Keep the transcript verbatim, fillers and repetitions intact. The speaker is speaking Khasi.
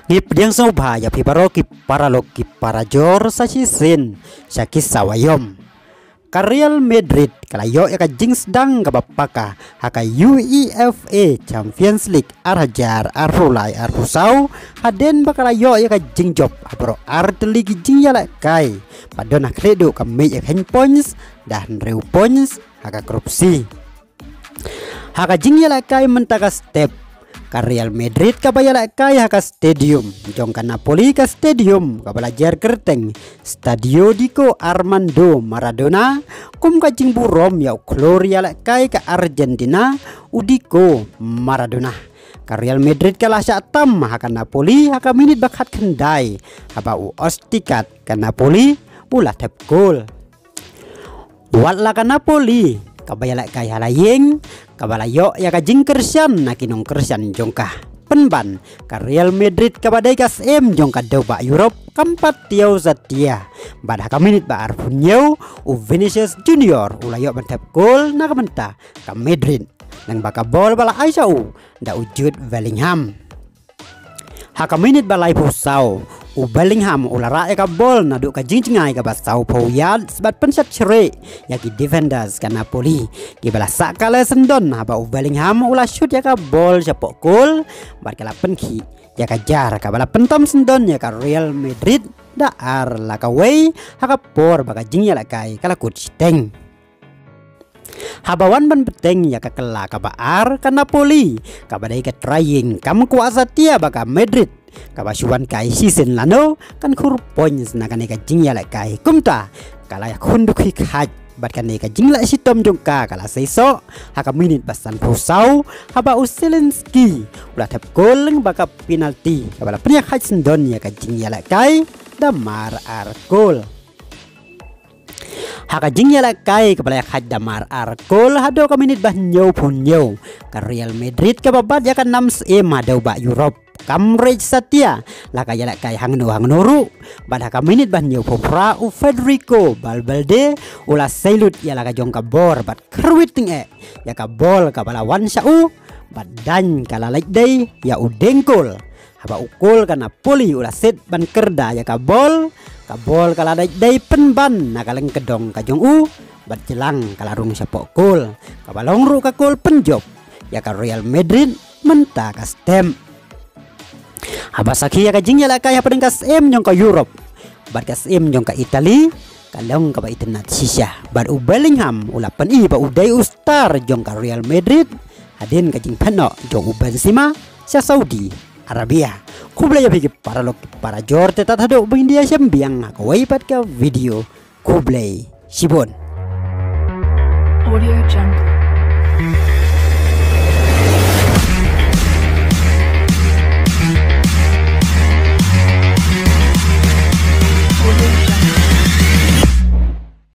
Ngi pdiang sngewbha ïa phi baroh ki paralok ki parajor sa shisien sha ki sawa ïom. Ka Real Madrid ka la ïoh ïa ka jingsdang kaba paka ha ka UEFA Champions League ar hajar arphew lai arphew saw, hadien ba ka la ïoh ïa ka jingjop ha baroh ar tylli ki jingïalehkai ba don ha khlieh duh ka mih ïa ka hynñiew points da hynriew points ha ka Group C. Ha ka jingïalehkai mynta ka step, ka Real Madrid kaba ïalehkai ha ka stadium jong ka Napoli, ka stadium kaba la jer kyrteng Stadio Diego Armando Maradona, kum ka jingburom ïa u khlur ïalehkai ka Argentina, u Diego Maradona. Ka Real Madrid ka la shah tam ha ka Napoli ha ka minit ba khatkhyndai, haba u Ostikat ka Napoli u la thep gol. Wat la ka Napoli kaba ïalehkai ha la ïing, kaba la ïoh ïa ka jingkyrshan na ki nongkyrshan jong ka, pynban ka Real Madrid kaba dei ka syiem jong ka dewbah Europe kam pat tiaw satia. Bad ha ka minit ba arphew hynñiew, u Vinicius Junior u la ïoh ban thep gol na ka bynta ka Madrid, lyngba ka bol ba la ai sha u da u Jude Bellingham. Ha ka minit ba laiphew saw, u Bellingham u la rah ïa ka bol naduh ka jingjngai kaba sawphew yards bad pynshad shreh ïa ki defenders ka Napoli, kiba la sah kale syndon, haba u Bellingham u la shoot ïa ka bol shapoh kol bad ka la pynkhih ïa ka jar, kaba la pyntam syndon ïa ka Real Madrid da ar la kawei, ha ka por ba ka jingïalehkai ka la kut shiteng. Haba wan ban bteng ïa ka kylla kaba ar, ka Napoli kaba dei ka trai ïing kam kwah satia ba ka Madrid kaba shu wan kai shisien lano kan khur points na kane ka jingïalehkai. Kumta ka la ïakhun dukhi khait bad kane ka jingleh shitom jong ka ka la seisoh ha ka minit ba sanphew saw, haba u Zielinski u la thep gol lyngba ka penalty kaba la pynïakhait syndon ïa ka jingïalehkai da mar ar gol. Ha ka jingïalehkai kaba la ïakhait da mar ar gol haduh ka minit ba hynñiewphew hynñiew, ka Real Madrid kaba bat ïa ka nam syiem ha dewbah Europe kam rej satia la ka ïalehkai hangno hangno ruh. Bad ha ka minit ba hynñiewphew phra, u Federico Valverde u la seilut ïa la ka jong ka bor bad kyrwit tyngeh ïa ka bol kaba la wan sha u, bad daiñ ka la leit dei ïa u dieng kol. Haba u kol ka Napoli u la set ban kyrda ïa ka bol, ka bol ka la dait dei pynban na ka lyngkdong ka jong u, bad jlang ka la rung shapoh kol, kaba long ruh ka kol pynjop ïa ka Real Madrid mynta ka step. Haba sakhi ïa ka jingïalehkai hapdeng ka syiem jong ka Europe bad ka syiem jong ka Italy, ka long kaba itynnad shisha. Bad u Bellingham u la pyni ba u dei u star jong ka Real Madrid hadien ka jingphet noh jong u Benzema sha Saudi Arabia. Khublei ïa phi ki paralok ki parajor, te tad haduh ban ïa shem biang ha kawei pat ka video. Khublei shibun. Audio Jungle.